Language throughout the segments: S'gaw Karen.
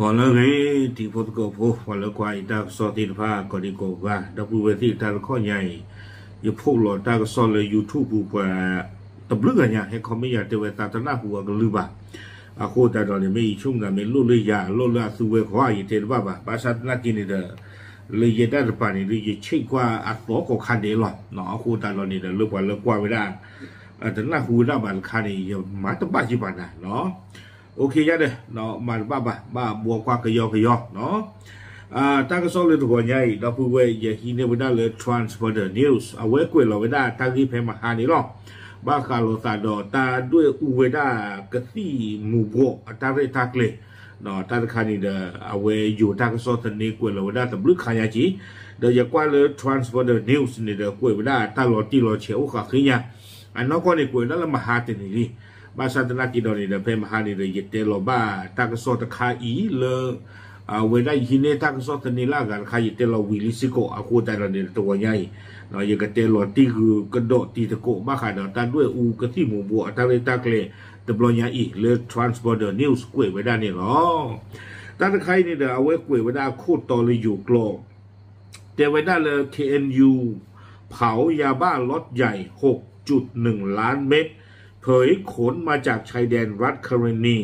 ဂီၤလၢအဂ့ၤ တံၤဖိသကိးဖိ ပှၤလၢကွၢ်အံၤတၢ်ကစီၣ်သ့ၣ်တဖၣ် ကိးဒံကိးဂၤ ဒီပုၢ်ဝဲၢ်သ့ၣ်တဖၣ် တခီညါအံၤ ယဖီၣ်လီၤတၢ်ကစီၣ်လၢ YouTube ပူၤ ပှၤတဘျုးဂၤညါ ဟဲ comment ယၤတဲဝဲ သးတနၢ်ဟူအကလုၢ်ဘၣ်. အဃိသတးဒီးန့ၣ် မ့ၢ်ယဆိကမိၣ်မ့ၢ်လိၣ်လၢယၤ လိၣ်လၢအသုဝဲခီဧါ ယတဲတဘၣ်ဘၣ်. ဘၣ်ဆၣ်သနာ်က့န့ၣ်ဒီး လၢယဲဒၣ်တပၤန့ၣ်ဒီး ယဆ့ၣ်ကွၢ်အသီကိးခါဒဲးလီၤ. အဃိသတးဒီးန့ၣ်ဒီး လၢပှၤလၢကွၢ်ဝဲဒၣ် တနၢ်ဟူဝဲဒၣ်ဘၣ်တခါန့ၣ် ယမၤတဘၣ်ယဘၣ်နၤလီၤ. အိၣ်ခ့ယါဒီး မၤတဘၣ်ဘၣ် ဘၣ်ဘှီကွၢ်ကယီကယီ တၢ်ကစီၣ်လၢတဂီၤညါအံၤ ဒီပုၢ်ဝဲၢ် ယဟံးန့ၢ်ဝဲဒၣ်လၢ Transporter News အဝဲကွဲးလီၤဝဲဒၣ်တၢ်ဂ့ၢ်ဖဲမဟါန့ၣ်လီၤ. ဘၣ်ဃးလိာ်သးဒီးတၢ်ဒွဲၣ်အူဝဲဒၣ်ကသံၣ်မူၤဘှီးအတၢ်ရဲၣ်တၢ်ကျဲၤ တၢ်တခါန့ၣ်ဒီး အဝဲယိၤတၢ်ကစီၣ်သန့ကွဲးလီၤဝဲဒၣ်တဘျုးခါညါက့ၤ, ဒီးယကွၢ်လၢ Transporter News န့ၣ်ဒီး ကွဲးဝဲဒၣ်တၢ်လီၤတံၢ်လီၤဆဲးအိၣ်ဃးဃ့ညါ, အနီၢ်ကီၢ်န့ၣ်ကွဲးဝဲဒၣ်လၢမဟါတနံၤလံ. ဘၣ်ဆၣ်သနာ်က့ဒီးန့ၣ်ဒီး ဖဲမဟါန့ၣ်ဒီး ယတဲလီၤဘၣ်တၢ်ကစီၣ်တခါအံၤလၢ အဝဲဒၣ်ယဟံးန့ၢ်တၢ်ကစီၣ်သန့လၢအဂၤတခါ ယတဲလီၤဝံၤလံစ့ၢ်ကီး အဃိသတးဒီးန့ၣ်ဒီး တဂီၤညါအံၤ ယကတဲလီၤတံၢ်ဂုာ်ကဒီးတံၢ်သကိး ဘၣ်ဃးဒီးတၢ်ဒွဲၣ်အူကသံၣ်မူၤဘှီးအတၢ်ရဲၣ်တၢ်ကျဲၤတဘျီညါအံၤ လၢ Transporter News ကွဲးဝဲဒၣ်န့ၣ်လီၤ. တၢ်တခါအံၤန့ၣ်ဒီး အဝဲကွဲးဝဲဒၣ်အခိၣ်တီလၢယိၤကျိာ် တဲဝဲဒၣ်လၢ เคเอ็นยู เผายาบ้าล็อตใหญ่ หกจุดหนึ่งล้านเม็ด เผยขนมาจากชายแดนรัฐคาเรนี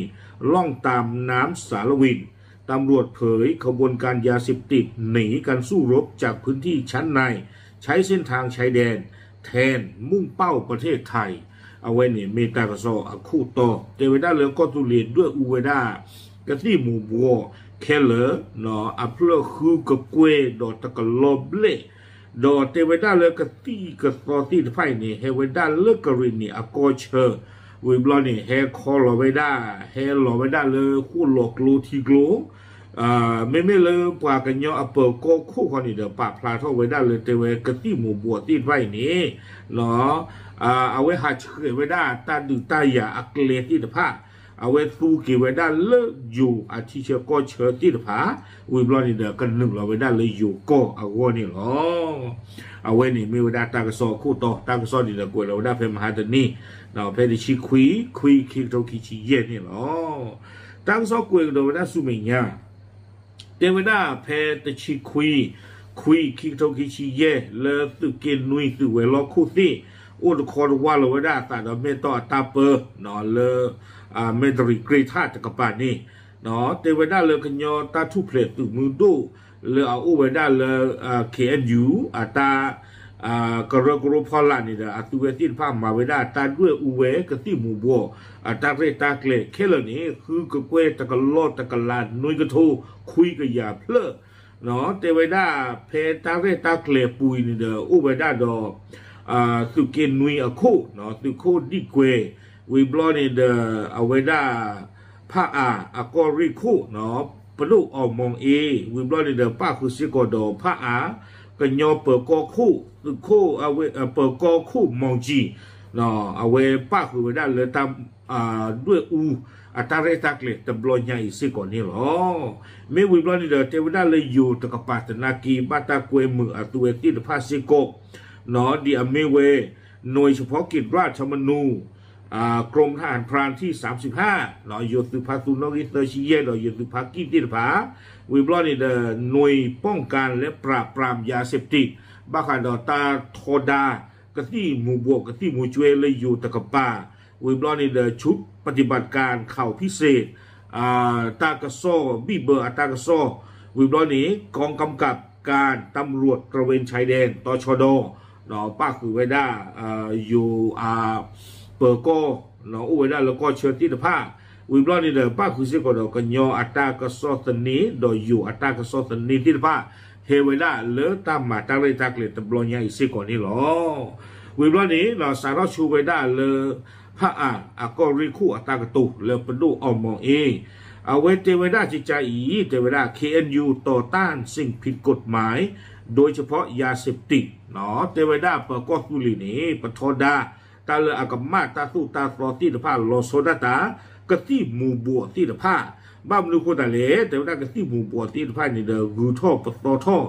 ล่องตามน้ำสาละวิน ตำรวจเผยขบวนการยาเสพติดหนีการสู้รบจากพื้นที่ชั้นใน ใช้เส้นทางชายแดนแทน มุ่งเป้าประเทศไทย အဝဲန့ၣ်မ့ၢ်တၢ်ကစီၣ်အခိၣ်တီ တဲဝဲဒၣ်လၢကီၢ်သူလ့ၤဒွဲၣ်အူဝဲဒၣ် ကသံၣ်မူၤဘှီးခဲလၢာ် အဖျၢၣ်ဃုကကွဲၢ်ဒီးတကလီၤဘျဲၣ်, ဒီးတဲဝဲဒၣ်လၢကသံၣ်ကသီသ့ၣ်တဖၣ်အံၤန့ၣ် ဟဲဝဲဒၣ်လၢကရ့ၣ်နံၣ်အကီၢ်ဆၢ, ဝံၤဘျီန့ၣ် ဟဲခီလီၤဝဲဒၣ် ဟဲလီၤဝဲဒၣ်လၢဃိၣ်လီၤကျိထံကျိ မ့မ့ၢ်လၢပှၤကညီအပၢၤကီၢ်ခိၣ်ဃီန့ၣ်ဒီး ပာ်ဖျါထီၣ်ဝဲဒၣ်လၢတဲဝဲကသံၣ်မူၤဘှီးသ့ၣ်တဖၣ်အံၤန့ၣ် အဝဲဟးဆှဲးဝဲဒၣ်တၢ်ဒုးတၢ်ယၤအကျဲသ့ၣ်တဖၣ်, အဝဲသူက့ၤဝဲဒၣ်လၢယိၤအထံဆၢကီၢ်ဆၢသ့ၣ်တဖၣ်, ဝံၤဘျီန့ၣ်ဒီး ကနုာ်လီၤဝဲဒၣ်လၢယိၤကီၢ်အဂီၢ်န့ၣ်လီၤ. အဝဲန့ၣ်မ့ၢ်ဝဲဒၣ်တၢ်ကစီၣ်အခိၣ်တီ, တၢ်ကစီၣ်န့ၣ်ဒီးကွဲးလီၤဝဲဒၣ်ဖဲမဟါတနံၤ, ဖဲတဆံခွံ, ခွံ, ခံကထိခံဆံယဲၢ်န့ၣ်လီၤ. တၢ်ကစီၣ်ကွဲးကဒီးဝဲဒၣ်ဆူမဲာ်ညါ တဲဝဲဒၣ်ဖဲတဆံခွံ, ခွံ, ခံကထိခံဆံယဲၢ် လၢသုးက့နွံသုးဝဲၤလီၢ်ခိၣ်သ့ၣ် အိၣ်တခီတဝၢ်လီၤဝဲဒၣ်အသးဒီးမဲာ်တီၢ်အတၢ်ပၢ လၢ မဲၣ်တရံးကြ့ထၣ်တကပၤန့ၣ် တဲဝဲဒၣ်လၢကညီတၢ်ထူၣ်ဖျဲးသုးမုၢ်ဒိၣ် လၢအအိၣ်ဝဲဒၣ်လၢ เคเอ็นยู အတၢ် ကရၢကရိဖီလာ်န့ၣ်ဒီး အသုဝဲသ့ၣ်တဖၣ်မၤဝဲဒၣ်တၢ်ဒွဲၣ်အူဝဲကသံၣ်မူၤဘှီး အတၢ်ရဲၣ်တၢ်ကျဲၤခဲလၢာ်န့ၣ် ဃုကကွဲၢ်တကလီၢ်တကလးနွံကထိခွံကယၤဖျၢၣ် တဲဝဲဒၣ်ဖဲတၢ်ရဲၣ်တၢ်ကျဲၤပူၤအံၤန့ၣ်ဒီး အိၣ်ဝဲဒၣ်ဒီး သုးက့နွံအခိၣ်, သုးခိၣ်ဒံၣ်ကွဲၤ, ဝံၤဘျီန့ၣ်ဒီး အဝဲဒၣ် ဖးအါအကီၢ်ရ့ၣ်ခိၣ် ပဒိၣ်အီၣ်မီၣ်အ့, ဝံၤဘျီန့ၣ်ဒီး ပၣ်ဃုာ်စ့ၢ်ကီးဒီးဖးအါ ကညီပၢၤကီၢ်ခိၣ်, သုးခိၣ် ပၢၤကီၢ်ခိၣ်မီၣ်ကၠံၣ်, အဝဲပၣ်ဃုာ်ဝဲဒၣ်လၢတၢ် ဒွဲၣ်အူ အတၢ်ရဲၣ်တၢ်ကျဲၤတဘျီညါအံၤစ့ၢ်ကီးန့ၣ်လီၤ. မ့ၢ်ဝံၤဘျီန့ၣ်ဒီး တဲဝဲဒၣ်လၢယိၤတကပၤသနာ်က့ ဘၣ်တၢ်ကွဲမုာ်အသုဝဲသ့ၣ်တဖၣ်စ့ၢ်ကီး ဒ်အမ့ၢ်ဝဲ หน่วยเฉพาะกิจราชธรรมนูญ กรมทหารพรานที่สามสิบห้า ယိၤသုးဖါသူနီၣ်ဂံၢ်သၢဆံယဲၢ်ဒီးယိၤသုးဖါကံၢ်သ့ၣ်တဖၣ်, ဝံၤဘျီန့ၣ်ဒီး หน่วยป้องกันและปราบปรามยาเสพติด ဘၣ်ဃးဒီးတၢ်ထီဒါ ကသံၣ်မူၤဘှီးကသံၣ်မူၤကၠွဲလၢယိၤတကပၤ, ဝံၤဘျီန့ၣ်ဒီး ชุดปฏิบัติการข่าวพิเศษ တၢ်ကစီၣ်ဘံၣ်ဘၢအတၢ်ကစီၣ်, ဝံၤဘျီန့ၣ် กองกำกับการตำรวจตระเวนชายแดน ตชด ပၣ်ဃုာ်ဝဲဒၣ် ယိၤအ ပၢၤကီၢ် အိၣ်ဝဲဒၣ်လၢကီၢ်ဆၢသ့ၣ်တဖၣ်, ဝံၤဘျီန့ၣ်ဒီး ပၣ်ဃုာ်စ့ၢ်ကီးဒီးကညီအတၢ်ကစီၣ်သန့ ဒီးယိၤအတၢ်ကစီၣ်သန့သ့ၣ်တဖၣ် ဟဲဝဲဒၣ်လၢတၢ်မၤတၢ်ရဲၣ်တၢ်ကျဲၤတဘျီညါအံၤစ့ၢ်ကီးန့ၣ်လီၤ. ဝံၤဘျီန့ၣ် စးထီၣ်ဆိဝဲဒၣ်လၢ ဖးအါအကီၢ်ရ့ၣ်ခိၣ်အတၢ်ကတိၤလၢပဒိၣ်အီၣ်မီၣ်အ့ အဝဲတဲဝဲဒၣ်ကကါအံၤ တဲဝဲဒၣ် เคเอ็นยูต่อต้านสิ่งผิดกฎหมาย โดยเฉพาะยาเสพติด တဲဝဲဒၣ်ပၢၤကီၢ်သူလ့ၤန့ၣ် ပထီဒါ တၢ်လၢအကမၣ်တၢ်သိၣ်တၢ်သီသ့ၣ်တဖၣ် လီၤဆီဒၣ်တၢ် ကသံၣ်မူၤဘှီးသ့ၣ်တဖၣ်, ဘၣ်မနုၤအဃိသတးလဲၣ် တဲဝဲဒၣ်ကသံၣ်မူၤဘှီးသ့ၣ်တဖၣ်န့ၣ်ဒီး ဂုၤထီၣ်ပသီထီၣ်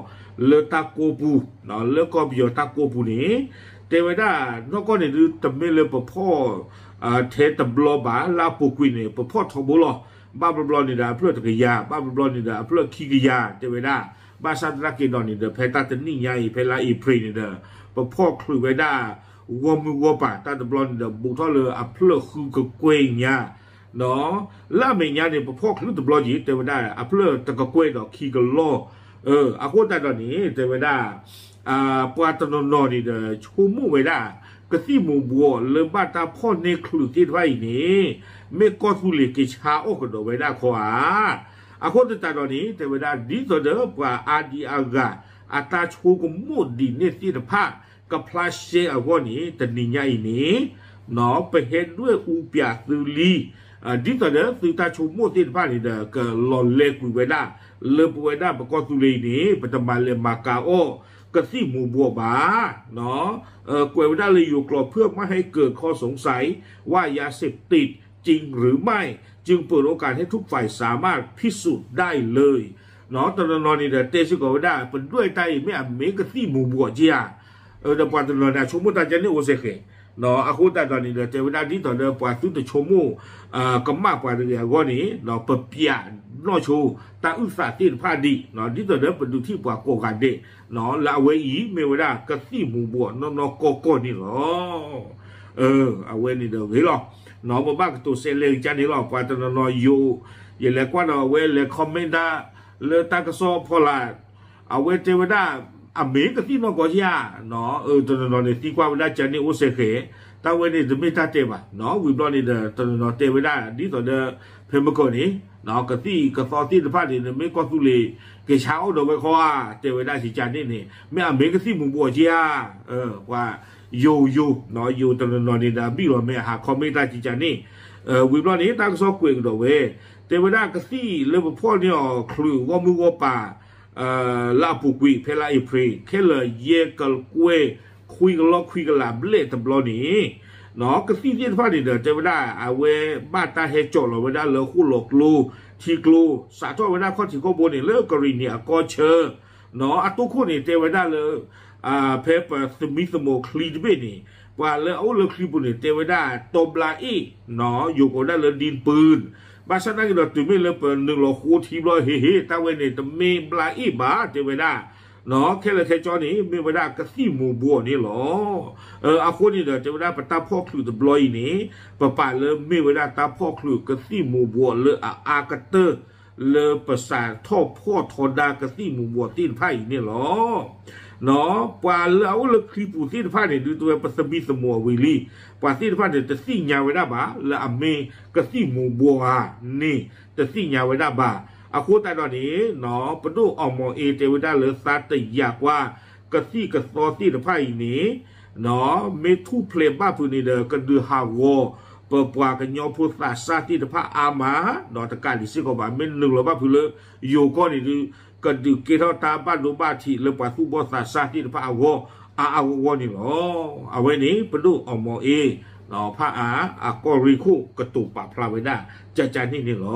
လၢတၢ်ကိးပူၤ, လၢကီၢ်ပယီၤတၢ်ကိးပူၤန့ၣ် တဲဝဲဒၣ် နီၢ်ကီၢ်န့ၣ်ဒုးတမ့ၢ်လၢပဖီၣ် ထဲတဘျီဘၣ် လၢအပူၤကွံာ်န့ၣ် ပဖီၣ်ထီဘိလီၤ. ဘၣ်ဘျီဘျီန့ၣ်ဒီးအဖျၢၣ်တကယၤ, ဘၣ်ဘျီဘျီန့ၣ်ဒီးအဖျၢၣ်ခံကယၤ တဲဝဲဒၣ်. ဘၣ်ဆၣ်သနာ်က့ဒီးန့ၣ်ဒီး ဖဲတၢ်တနံၣ်ညါအံၤ ဖဲလါအ့ဖြ့ၣ်န့ၣ်ဒီး ပဖီၣ်ချုးဝဲဒၣ် ဂီၢ်မုၢ်ဂီၢ်ပၤ တၢ်တဘျီန့ၣ်ဒီး ဘူးထီၣ်လၢအဖျၢၣ်ဃုကကွဲၢ်ညါ လၢအမဲာ်ညါန့ၣ် ပဖီၣ်ချုးတဘျီက့ၤ တဲဝဲဒၣ် အဖျၢၣ်တကကွဲၢ်ဒီးခံကလီၢ်. အဃိသတးဒီးန့ၣ် တဲဝဲဒၣ် ပှၤတနီၤနီၤန့ၣ်ဒီး ဆိကမိၣ်ဝဲဒၣ် ကသံၣ်မူၤဘှီးလၢဘၣ်တၢ်ဖီၣ်န့ၢ်ချုးသ့ၣ်တဖၣ်အံၤန့ၣ် မ့ၢ်ကီၢ်သူလ့ၤက့ၤဆါအီၣ်ကဒီးဝဲဒၣ်ခီဧါ. အဃိသတးဒီးန့ၣ် တဲဝဲဒၣ် ဒ်သိးဒီးပှၤအါဒံအါဂၤ အတၢ်ဆိကမိၣ်ဒ်န့ၣ်သ့ၣ်တဖၣ် ကဖျါရှဲအဂီၢ်န့ၣ် တနံၤညါအံၤန့ၣ် ပဟဲဒွဲၣ်အူပၠးသုလံ ဒ်သိးဒီးသုတၢ်ဆိကမိၣ်သ့ၣ်တဖၣ်န့ၣ်ဒီး ကလီၤလဲၤကွံာ်ဝဲဒၣ် လၢပဝဲဒၣ်ပကီၢ်သူလ့ၤအံၤန့ၣ် ပတမၤလဲၤမၤကၤအီၣ်ကသံၣ်မူၤဘှီးဘၣ်. ကွဲးဝဲဒၣ်လၢယိၤကျိာ် เพื่อไม่ให้เกิดข้อสงสัยว่ายาเสพติดจริงหรือไม่ จึงเปิดโอกาสให้ทุกฝ่ายสามารถพิสูจน์ได้เลย တနီၤနီၤန့ၣ်ဒီးတဲစ့ၢ်ကီးဝဲဒၣ် ပဒွဲၣ်တၢ်အံၤ မ့ၢ်အမ့ၢ်ကသံၣ်မူၤဘှီးဧါ. ဒီးပှၤတနီၤန့ၣ် ဆိကမိၣ်တၢ်ကန့ၣ်အိၣ်စ့ၢ်ကီး အဃိသတးဒီးန့ၣ်ဒီး တဲဝဲဒၣ်ဒ်သိးဒီးပှၤသုတဆိကမိၣ် ကမၣ်ပှၤတဂ့ၤအဂီၢ်န့ၣ် ပပၠးနီၢ်ဆိ တၢ်အုၣ်သးသ့ၣ်တဖၣ်ဒံး ဒ်သိးဒီးပဒုးထံၣ်ပှၤကိးဂၤဒဲး လၢအဝဲအံၤ မ့ၢ်ဝဲဒၣ်ကသံၣ်မူၤဘှီးနီၢ်နီၢ်ကီၢ်ကီၢ်န့ၣ်လီၤ. အဝဲန့ၣ်ဒီးဂ့ၤလီၤ. ပဘၣ်ကတိၤစဲးလဲၤကကန့ၣ်လီၤ. ပှၤတနီၤနီၤယိၤ ယလဲၤကွၢ်ဒီးအဝဲလဲၤ comment တၢ်လၢတၢ်ကစီၣ်ဖီလာ် အဝဲတဲဝဲဒၣ် အမ့ၢ်ကသံၣ်နီၢ်ကီၢ်ဧါ. တနီၤနီၤန့ၣ် သံကွၢ်ဝဲဒၣ်ကန့ၣ်အိၣ်စ့ၢ်ကီး တၢ်ဝဲန့ၣ်တမ့ၢ်တၢ်တဲဘၣ်. ဝံၤဘျီန့ၣ်ဒီး တနီၤနီၤတဲဝဲဒၣ် ဒ်သိးဒီး ဖဲမကီၢ်န့ၣ် ကသံၣ်ကသီသ့ၣ်တဖၣ်န့ၣ် နမ့ၢ်ကီၢ်သူလ့ၤ ကဆါအီၣ်ဒီးဝဲခီဧါ တဲဝဲဒၣ်ကကန့ၣ်န့ၣ် မ့ၢ်အမ့ၢ်ကသံၣ်မူၤဘှီးဧါ. ပှၤယိၤယိၤ ယိၤတနီၤနီၤန့ၣ်ဒီး ဘံၣ်လီၤမ့ၢ်အဟး comment တၢ်ကကန့ၣ် ဝံၤဘျီန့ၣ် တၢ်ကစီၣ်ကွဲးကဒီးဝဲ တဲဝဲဒၣ်ကသံၣ်လၢပဖီၣ်န့ၢ်အီၤချုးဂီၢ်မုၢ်ဂီၢ်ပၤ လၢအပူၤကွံာ် ဖဲလါအ့ဖြ့ၣ် ခဲလၢာ်ယဲၢ်ကကွဲၢ် ခွံကလီၢ်ခွံကလးဘျဲၣ်တဘျီန့ၣ် ကသံၣ်သ့ၣ်တဖၣ်န့ၣ်ဒီး တဲဝဲဒၣ် အဝဲဘၣ်တၢ်ဟဲကၠီးလီၤဝဲဒၣ်လၢဃိၣ်လီၤကျိ ထံကျိ စးထီၣ်ဝဲဒၣ်ခီၣ်ထံးခီၣ်ဘိန့ၣ် လၢကရံၣ်နံၣ်အကီၢ်ဆၢ အတိခိၣ်န့ၣ် တဲဝဲဒၣ်လၢ ဖဲပသမံသမိးချံတဘ့ၣ်န့ၣ် ပှၤလၢအအိၣ်လၢချံပူၤန့ၣ် တဲဝဲဒၣ် တီဘျါအ့ၣ် ယိၤကိးဝဲဒၣ်လၢ ဒံပူၤ ဘၣ်ဆၣ်သနာ်က့ဒီး တုၤမ့ၢ်လၢပနုာ်လီၤဃိထံဘျီ ဟ့ၣ်ဟ့ၣ် တၢ်ဝဲန့ၣ် တမ့ၢ်ဘျါအ့ၣ်ဘၣ် တဲဝဲဒၣ် ခဲလၢာ်ခဲဆ့န့ၣ် မ့ၢ်ဝဲဒၣ်ကသံၣ်မူၤဘှီးန့ၣ်လီၤ. အဃိန့ၣ်ဒီး တဲဝဲဒၣ်ပတၢ်ဖီၣ်ချုးတဘျီအံၤန့ၣ် ပပာ်လၢမ့ၢ်ဝဲဒၣ်တၢ်ဖီၣ်ချုးကသံၣ်မူၤဘှီးလၢအအါကတၢၢ် လၢပစးထီၣ်ဖီၣ်ထီဒါကသံၣ်မူၤဘှီးသ့ၣ်တဖၣ်အံၤန့ၣ်လီၤ. ပှၤလၢအအိၣ်လၢချံပူၤသ့ၣ်တဖၣ်န့ၣ် ဒုးတဲဝဲပသမံသမိးအဝံၤလံ ပှၤသ့ၣ်တဖၣ်န့ၣ် တသ့ၣ်ညါဝဲဒၣ်ဘၣ် လၢအမ့ၢ်ကသံၣ်မူၤဘှီးဧါန့ၣ် တသ့ၣ်ညါဝဲဒၣ်ဘၣ်. အဃိသတးဒီးန့ၣ် ပဒိၣ်အီၣ်မီၣ်အ့ တဲဝဲဒၣ်လၢသးတယာ်ကွၢ် ကသံၣ်ကသီသ့ၣ်တဖၣ်အံၤန့ၣ် မ့ၢ်ထူၣ်ဖျဲးဘၣ်ဖုးန့ၣ်ဒီး ကဒုးဟးဂီၤ ပပှၤကညီဖိသးစၢ်သ့ၣ်တဖၣ်အါမး ဒီးတကးဒံးစ့ၢ်ကီးဘၣ် မ့ၢ်နုာ်လီၤဘၣ်ဖုးလၢယိၤကီၢ်န့ၣ်ဒုး ကဒုးကဲထီၣ်တၢ်ဘၣ်ဒိဘၣ်ထံးလၢပှၤသူၣ်ဘီၣ်သးစၢ်သ့ၣ်တဖၣ်အဂီၢ် အါအါဂီၢ်ဂီၢ်န့ၣ်လီၤ. အဝဲန့ၣ် ပဒိၣ်အီၣ်မီၣ်အ့ ဖးအါအကီၢ်ရ့ၣ်ခိၣ် ကတိၤပာ်ဖျါဝဲဒၣ်ကကန့ၣ်န့ၣ်လီၤ.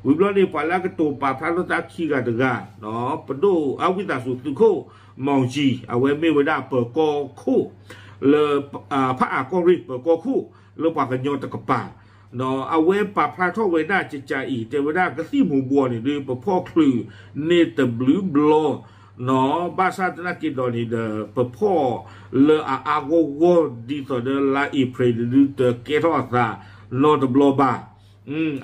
ဝံၤဘျီန့ၣ် ပှၤလၢအကတိၤပာ်ဖျါထီၣ်တၢ်ခံဂၤတဂၤ ပဒိၣ်အဝံသးစူၤသုးခိၣ် မီၣ်ကၠံ အဝဲမ့ၢ်ဝဲဒၣ်ပၢၤကီၢ်ခိၣ် လၢ ဖးအါကီၢ်ရ့ၣ် ပၢၤကီၢ်ခိၣ် လၢပှၤကညီတကပၤ အဝဲပာ်ဖျါထီၣ်ဝဲဒၣ်ကကးအံၤ တဲဝဲဒၣ်ကသံၣ်မူၤဘှီးန့ၣ်ဒုး ပဖီၣ်ချုးန့ၢ်တဘျုးဘျီ ဘၣ်ဆၣ်သနာ်က့ဒီးန့ၣ်ဒီး ပဖီၣ်လၢအအါဂီၢ်ဂီၢ် ဒ်သိးဒီးလါအ့ဖြ့ၣ်န့ၣ်ဒုး တကဲထီၣ်အသးနီတဘျီဘၣ်.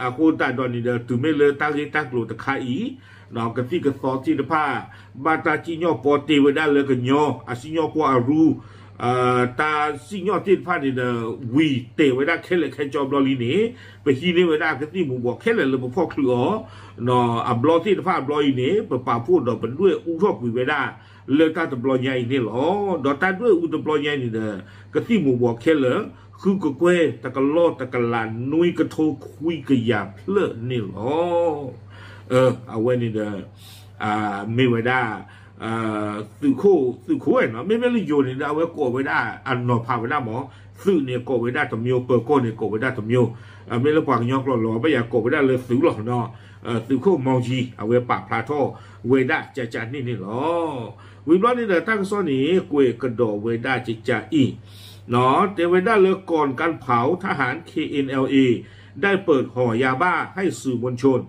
အဃိသတးဒီးန့ၣ်ဒီး တုၤမ့ၢ်လၢတၢ်ဂ့ၢ်တၢ်ကျိၤတခါအံၤ ကသံၣ်ကသီသ့ၣ်တဖၣ် ဘၣ်တၢ်စံၣ်ညီၣ်ပီတ့ၢ်ဝဲဒၣ်လၢကညီ အစံၣ်ညီၣ်ကွီၢ်အရူ တၢ်စံၣ်ညီၣ်သ့ၣ်တဖၣ်န့ၣ်ဒီး ဝံၤတဲာ်ဝဲဒၣ်ခဲလၢာ်ခဲဆ့ဘျီလံန့ၣ် ပဟံးန့ၢ်ဝဲဒၣ်ကသံၣ်မူၤဘှီးခဲလၢာ်လၢပဖီၣ်ချုးအီၤ အဘျီသ့ၣ်တဖၣ်အဘျီအံၤန့ၣ် ပပာ်ဖှိၣ်ဒီးပဒွဲၣ်အူထီၣ်ကွံာ်ဝဲဒၣ် လၢတၢ်တဘျီညါအံၤန့ၣ်လီၤ. ဒီးတၢ်ဒွဲၣ်အူတဘျီညါအံၤန့ၣ်ဒီး ကသံၣ်မူၤဘှီးခဲလၢာ် ဃုကကွဲၢ် တကလီၢ်တကလး နွံကထိခွံကယၤဖျၢၣ်န့ၣ်လီၤ. အဝဲန့ၣ်ဒီး မ့ၢ်ဝဲဒၣ် သုးခိၣ် သုးခိၣ်ဝဲနီၤ မ့မ့ၢ်လၢယိၤန့ၣ်ဒီး အဝဲကိးဝဲဒၣ် အနီၤဖးဝဲဒၣ်မး သုးန့ၣ်ကိးဝဲဒၣ်တမျိုး ပၢၤကီၢ်န့ၣ်ကိးဝဲဒၣ်တမျိုး မ့ၢ်လၢပှၤကညီကျိာ်လီၤ ဘၣ်ယၤကိးဝဲဒၣ်လၢသုးလီၤနီၤ သုးခိၣ်မီၣ်ကၠံ အဝဲပာ်ဖျါထီၣ်ဝဲဒၣ်ကကန့ၣ်န့ၣ်လီၤ. ဝံၤဘျီန့ၣ်ဒီးတၢ်ကစီၣ်န့ၣ် ကွဲးကဒီးဝဲဒၣ်ကကအံၤ တဲဝဲဒၣ်လၢ กองการเผาทหาร เคเอ็นแอลเอ ได้เปิดหอยาบ้าให้สื่อมวลชน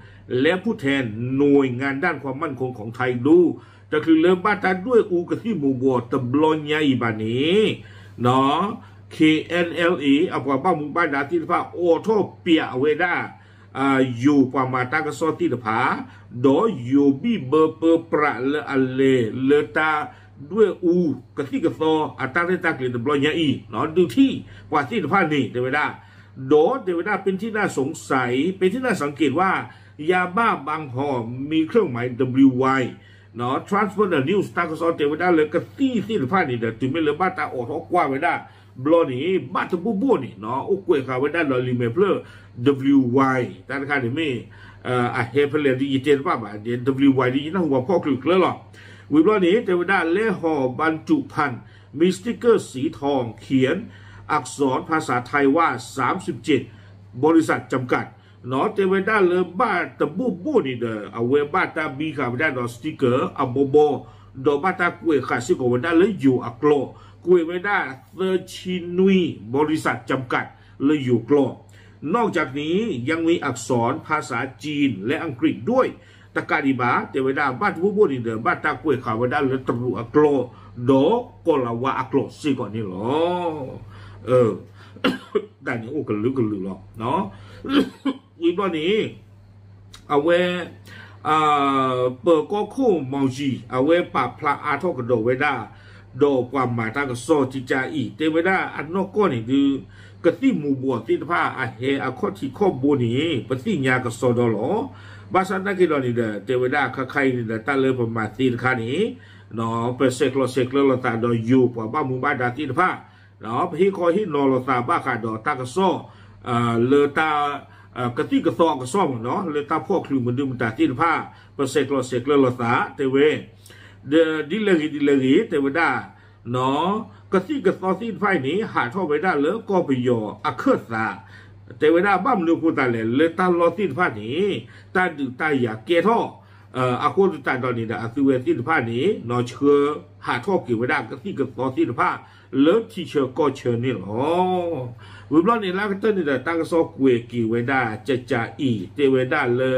และผู้แทนหน่วยงานด้านความมั่นคงของไทยดู တချုးလၢဘၣ်တၢ်ဒွဲၣ်အူကသံၣ်မူၤဘှီးတဘျီညါအံၤဘၣ်န့ၣ် KNLA အပှၤဘၣ်မူဘၣ်ဒါသ့ၣ်တဖၣ် အိးထီၣ်ပျးဝဲဒၣ် ယိၤပှၤမၤတၢ်ကစီၣ်သ့ၣ်တဖၣ် ဒီးယိၤဘံၣ်ဘၢပၢပြးလၢအလဲၤလၢတၢ်ဒွဲၣ်အူကသံၣ်ကသီအတၢ်ရဲၣ်တၢ်ကျဲၤတဘျီညါအံၤ ဒုးထံၣ်ပှၤသ့ၣ်တဖၣ်န့ၣ် တဲဝဲဒၣ် ဒီးတဲဝဲဒၣ် เป็นที่น่าสงสัย เป็นที่น่าสังเกตว่า ยาบ้าบางห่อมีเครื่องหมาย WY Transfer the News တၢ်ကစီၣ်တဲဝဲဒၣ်လၢကသံၣ်သ့ၣ်တဖၣ်န့ၣ်ဒီး တုၤမ့ၢ်လၢဘၣ်တၢ်အိးထီၣ်ကွၢ်ဝဲဒၣ်ဘျီန့ၣ် ဘၣ်တဘိၣ်ဘိၣ်န့ၣ် အိၣ်ကွဲးဃာ်ဝဲဒၣ်ဒီးလံာ်မဲာ်ဖျၢၣ် WY တၢ်တခါန့ၣ်မ့ၢ် အဟဲဖဲလဲၣ်ဒ်ယတဲတဘၣ်ဘၣ် WY ဒ်ယနၢ်ဟူပှၤဖီၣ်ချုးကျၢလီၤ. ဝံၤဘျီန့ၣ် တဲဝဲဒၣ် และห่อบรรจุภัณฑ์ มีสติ๊กเกอร์สีทอง เขียนอักษรภาษาไทยว่า สามสิบเจ็ด บริษัทจำกัด တဲဝဲဒၣ်လၢဘၣ်တဘိၣ်ဘိၣ်န့ၣ်ဒီး အဝဲဘၣ်တၢ်ဘံဃာ်ဝဲဒၣ်ဒီး sticker အဘီဘီ ဒီးဘၣ်တၢ်ကွဲးဃာ်စ့ၢ်ကီးဝဲဒၣ်လၢယိၤအကျိာ် ကွဲးဝဲဒၣ် သၢဆံနွံ บริษัทจำกัด လၢယိၤကျိာ် นอกจากนี้ยังมีอักษรภาษาจีนและอังกฤษด้วย တကးဒံးဘၣ် တဲဝဲဒၣ် ဘၣ်တဘိၣ်ဘိၣ်န့ၣ်ဒီး ဘၣ်တၢ်ကွဲးဃာ်ဝဲဒၣ်လၢတရူးအကျိာ် ဒီးကီၤလၤဝါအကျိာ်စ့ၢ်ကီးန့ၣ်လီၤ. တၢ်န့ၣ်အိၣ်ကလုာ်ကလုာ်လီၤ. ဝံၤဘျီန့ၣ် အဝဲ ပၢၤကီၢ်ခိၣ် မောင်ကြည် အဝဲပာ်ဖျါအါထီၣ်ကဒီးဝဲဒၣ် ဒီးပှၤမၤတၢ်ကစီၣ်ကကါအံၤ တဲဝဲဒၣ်အနီၢ်ကီၢ်န့ၣ်ဒုး ကသံၣ်မူၤဘှီးသ့ၣ်တဖၣ်အဟဲအခီၣ်ထံးခီၣ်ဘိန့ၣ် ပသ့ၣ်ညါကစီဒီလီၤ. ဘၣ်ဆၣ်သနာ်က့ဒီးန့ၣ်ဒီး တဲဝဲဒၣ်ခါခါအံၤန့ၣ်ဒီး တၢ်လၢပမၤသ့တခါန့ၣ် ပဆဲးကျိးဆဲးကျၢလိာ်သးဒီးယိၤပှၤဘၣ်မူဘၣ်ဒါသ့ၣ်တဖၣ် ပဟ့ၣ်ခီဟ့ၣ်နီၤလိာ်သးဘၣ်ဃးဒီးတၢ်ကစီၣ် လၢတၢ် ကသံၣ်ကသီအကစီၣ်မ့ၢ်နီၤ လၢတၢ်ဖီၣ်ချုးမနုၤမတၤသ့ၣ်တဖၣ် ပဆဲးကျိးဆဲးကျၢလိာ်သး တဲဝဲ ဒ်လဲၣ်ဂ့ၤဒ်လဲၣ်ဂ့ၤ တဲဝဲဒၣ် ကသံၣ်ကသီသ့ၣ်တဖၣ်အံၤန့ၣ် ဟးထီၣ်ဝဲဒၣ်လၢကီၢ်ပယီၤအခၢၣ်သး တဲဝဲဒၣ်ဘၣ်မနုၤအဃိသတးလဲၣ် လၢတၢ်လီၢ်သ့ၣ်တဖၣ်န့ၣ် တၢ်ဒုးတၢ်ယၤကဲထီၣ် အဃိသတးဒီးန့ၣ်ဒီး အသုဝဲသ့ၣ်တဖၣ်န့ၣ် နီၢ်ဆှၢဟးထီၣ်က့ၤဝဲဒၣ်ကသံၣ်ကသီသ့ၣ်တဖၣ် လၢထံဆၢကီၢ်ဆၢန့ၣ်လီၤ. ဝံၤဘျီန့ၣ် လၢကတၢၢ်န့ၣ်ဒီး တၢ်ကစီၣ်ကွဲးက့ၤဝဲဒၣ် ကကါအံၤ တဲဝဲဒၣ်လၢ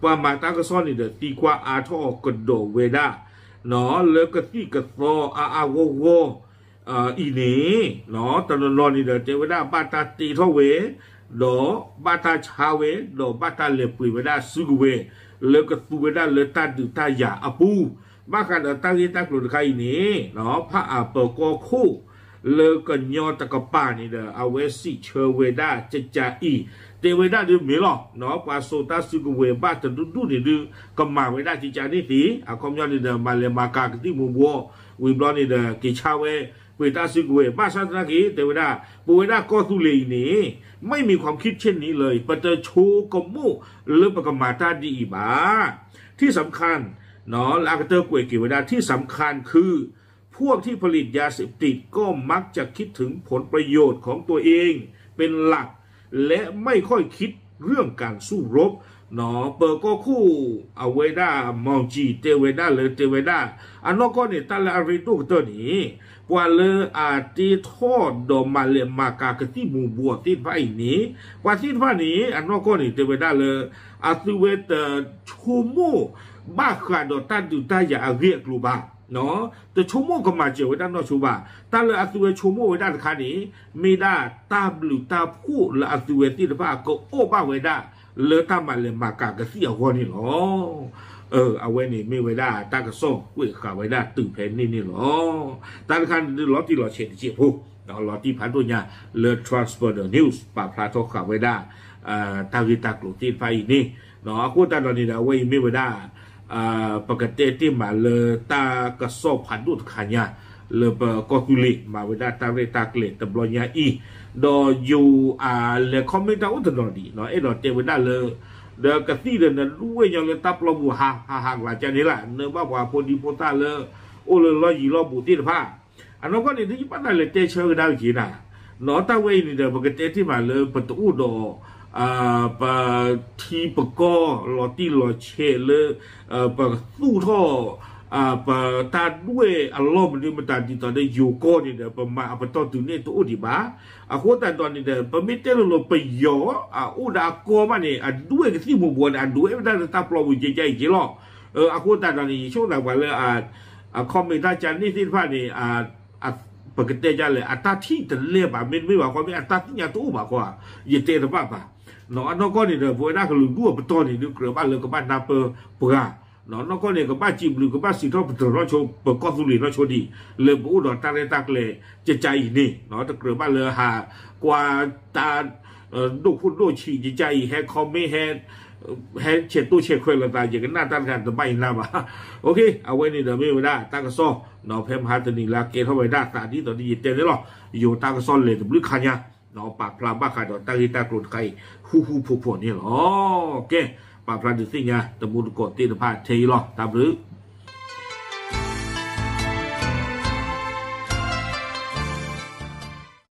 ပှၤမၤတၢ်ကစီၣ်န့ၣ်ဒီး သံကွၢ်အါထီၣ်ကဒီးဝဲဒၣ် လၢကသံၣ်ကသီအါအါဂီၢ်ဂီၢ် အံၤန့ၣ် တနီၤနီၤန့ၣ်ဒီး တဲဝဲဒၣ်ဘၣ်တၢ်တ့ထီၣ်ဝဲ ဒီးဘၣ်တၢ်ဆါဝဲ ဒီးဘၣ်တၢ်လဲၤပှ့ၤဝဲဒၣ်စုကဝဲၤ လၢကသူဝဲဒၣ်လၢတၢ်ဒုးတၢ်ယၤအပူၤ ဘၣ်ဃးဒီးတၢ်ဂ့ၢ်တၢ်ကျိၤတခါအံၤန့ၣ် ဖးအၣ်ပၢၤကီၢ်ခိၣ် လၢကညီတကပၤန့ၣ်ဒီး အဝဲစံးဆၢဝဲဒၣ်ကကါအံၤ တဲဝဲဒၣ်ဒုးမ့ၢ်လီၤ ပှၤစိာ်တၢ်စုကဝဲၤဘၣ်တဒူၣ်ဒူၣ်န့ၣ်ဒုး ကမၤဝဲဒၣ်ကကါန့ၣ်သ့ အခီပညီန့ၣ်ဒီး မၤလဲၤမၤကၤကသံၣ်မူၤဘှီး ဝံၤဘျီန့ၣ်ဒီး က့ၤဆါဝဲ ပှ့ၤတၢ်စုကဝဲၤ ဘၣ်ဆၣ်သနာ်က့ တဲဝဲဒၣ် ပဝဲဒၣ်ကီၢ်သူလ့ၤအံၤန့ၣ် ไม่มีความคิดเช่นนี้เลย ပတဆိကမိၣ်လၢပကမၤတၢ်ဒ်အံၤဘၣ် ที่สำคัญ လၢအကတၢၢ်ကွဲးက့ၤဝဲဒၣ် ที่สำคัญคือ พวกที่ผลิตยาเสพติดก็มักจะคิดถึงผลประโยชน์ของตัวเองเป็นหลัก และไม่ค่อยคิดเรื่องการสู้รบ ပၢၤကီၢ်ခိၣ် အဝဲဒၣ် မောင်ကြည် တဲဝဲဒၣ်လၢ တဲဝဲဒၣ် အနီၢ်ကီၢ်န့ၣ် တၢ်လၢအရ့ဒိၣ်ကတၢၢ်န့ၣ် ပှၤလၢအတ့ထီၣ်ဒီးမၤလဲၤမၤကၤကသံၣ်မူၤဘှီးသ့ၣ်တဖၣ်အံၤန့ၣ် ပှၤသ့ၣ်တဖၣ်န့ၣ် အနီၢ်ကီၢ်န့ၣ် တဲဝဲဒၣ်လၢ အသုဝဲတဆိကမိၣ် ဘၣ်ဃးဒီးတၢ်ဒုးတၢ်ယၤအဂ့ၢ်အကျိၤဘၣ် တဆိကမိၣ်ကမၤစၢၤဝဲဒၣ်နီၢ်ဆိဘၣ်. တၢ်လၢအသုဝဲဆိကမိၣ်ဝဲဒၣ်တခါန့ၣ် မ့ၢ်ဒၣ်တၢ်ဘျုးတၢ်ဖှိၣ်လၢအသုဝဲသ့ၣ်တဖၣ်ကအိၣ်ဘၣ်ဝဲဒၣ် လၢတၢ်မၤလဲၤမၤကၤကသံၣ်အဂီၢ်န့ၣ်လီၤ. အဝဲန့ၣ်မ့ၢ်ဝဲဒၣ်တၢ်ကစီၣ်ကွဲးဃာ်ဝဲဒၣ်တုၤဖဲန့ၣ်န့ၣ်လီၤ. တၢ်တခါန့ၣ်ဒုး လီၤတံၢ်လီၤဆဲးတစဲးဖိ လီၤတံၢ်ဖးဒိၣ်ညါလၢ Transfer the News ပာ်ဖျါထီၣ်ဃာ်ဝဲဒၣ် တၢ်ဂ့ၢ်တၢ်ကျိၤသ့ၣ်တဖၣ်အံၤန့ၣ် အဃိသတးဒီးန့ၣ်ဒီး အဝဲအံၤမ့ၢ်ဝဲဒၣ် ပကတဲတ့ၢ်မးလၢတၢ်ကစီၣ်ဖးဒိၣ်တခါညါ လၢပကီၢ်သူလ့ၤမၤဝဲဒၣ်တၢ်ရဲၣ်တၢ်ကျဲၤတဘျီညါအံၤ ဒီးယိၤအလဲၤ comment တၢ်အိၣ်တနီၤဒံး အဲၣ်ဒိးတဲဝဲဒၣ်လၢ ဒီးကသံၣ်ဒီးနဒူဝဲညီလၢတၢ်ပျီပူၤဟးဟးဟးကျါကန့ၣ်လၢ နဘၣ်ပှၤဖိဒံဖိသၣ်လၢ အိၣ်လၢလီၢ်ယံၤလီၢ်ဘူးသ့ၣ်တဖၣ် အနီၢ်ကီၢ်န့ၣ် ဒ်ယဘၣ်သးလဲၤတဲဆၢကဒါက့ၤနၤ နီၢ်တၢ်ဝဲအံၤန့ၣ်ဒီး ပကတဲတ့ၢ်မးလၢပတအိၣ်ဒီး ပထံပကီၢ်လီၤတံၢ်လီၤဆဲးလၢ ပကသူၣ်ထီၣ် ပတၢ်ဒွဲၣ်အလီၢ်မနုၤမတၤဒ်သိးဒီးယိၤကီၢ်န့ၣ်ဒီး ပမၤအပတီၢ်တုၤန့ၣ်တအိၣ်ဒံးဘၣ်. အဃိသတးဒီးန့ၣ်ဒီး ပမ့ၢ်တဲလိၤလိၤ ပယီၤအအိၣ်ဒီးအကီၢ်ဘၣ်န့ၣ် အဒွဲၣ်ကသံၣ်မူၤဘှီးန့ၣ် အဒွဲၣ်ဝဲဒၣ်လၢတၢ်ပျီပူၤကဲကအံၤက့လီၤ. အဃိသတးဒီးန့ၣ် ယဆိကမိၣ်သးပှၤလၢ အ comment တၢ်ကန့ၣ်သ့ၣ်တဖၣ်န့ၣ် ပကတဲဒ်လဲၣ် အတၢ်ထံၣ်တလဲဘၣ် မ့တမ့ၢ်ဘၣ်ခီ မ့ၢ်အတၢ်သ့ၣ်ညါတအိၣ်ဘၣ်ခီဧါ, ယတဲတဘၣ်ဘၣ်. အနီၢ်ကီၢ်န့ၣ်ဒီး ပဝဲဒၣ်ကလုာ်ဒူၣ်အပတီၢ်န့ၣ် ဒုးကြၢးဘၣ်လၢကဘၣ်နၢ်ပၢၢ်ပှၤ, နီၢ်ကီၢ်န့ၣ် ကဘၣ်စံးဘျုး ကဘၣ်စံးထီၣ်ပတြၢၤနီၢ်ဆိ ပကီၢ်သူလ့ၤနီၢ်ဆိဒံး လၢပအိၣ်ဒီးတၢ်ရဲၣ်တၢ်ကျဲၤကကအံၤန့ၣ်, တကြၢးဘၣ်လၢဟးကွၢ်တၢ် ဒိၣ်ခိၣ်ဒိၣ်ဆံးကကအံၤ ဟဲ comment ဟဲ ဟဲဆဲးတိၢ်ဆဲးခွဲးလိာ်သး ယကနၣ်တၢ်တခါတဘၣ်ယနၢ်ဘၣ်. အဝဲန့ၣ်ဒီးမ့ၢ်ဝဲဒၣ်တၢ်ကစီၣ် ဖဲမဟါတနံၤလၢကဲထီၣ်ဝဲဒၣ်သးဒ်သိးဒီးယတဲန့ၣ်လီၤ. ယိၤတၢ်ကစီၣ်လဲၤတဘျုးခါညါ ပာ်ဖျါဘၣ်ဃးဒီးတၢ်ဂ့ၢ်တၢ်ကျိၤတခါအံၤ ဃူဃူဖိးဖိးန့ၣ်လီၤ. ကဲ ပာ်ဖျါဒုးသ့ၣ်ညါ တမူတကိးသ့ၣ်တဖၣ်ထဲအံၤလီၤ. တၢ်ဘျုး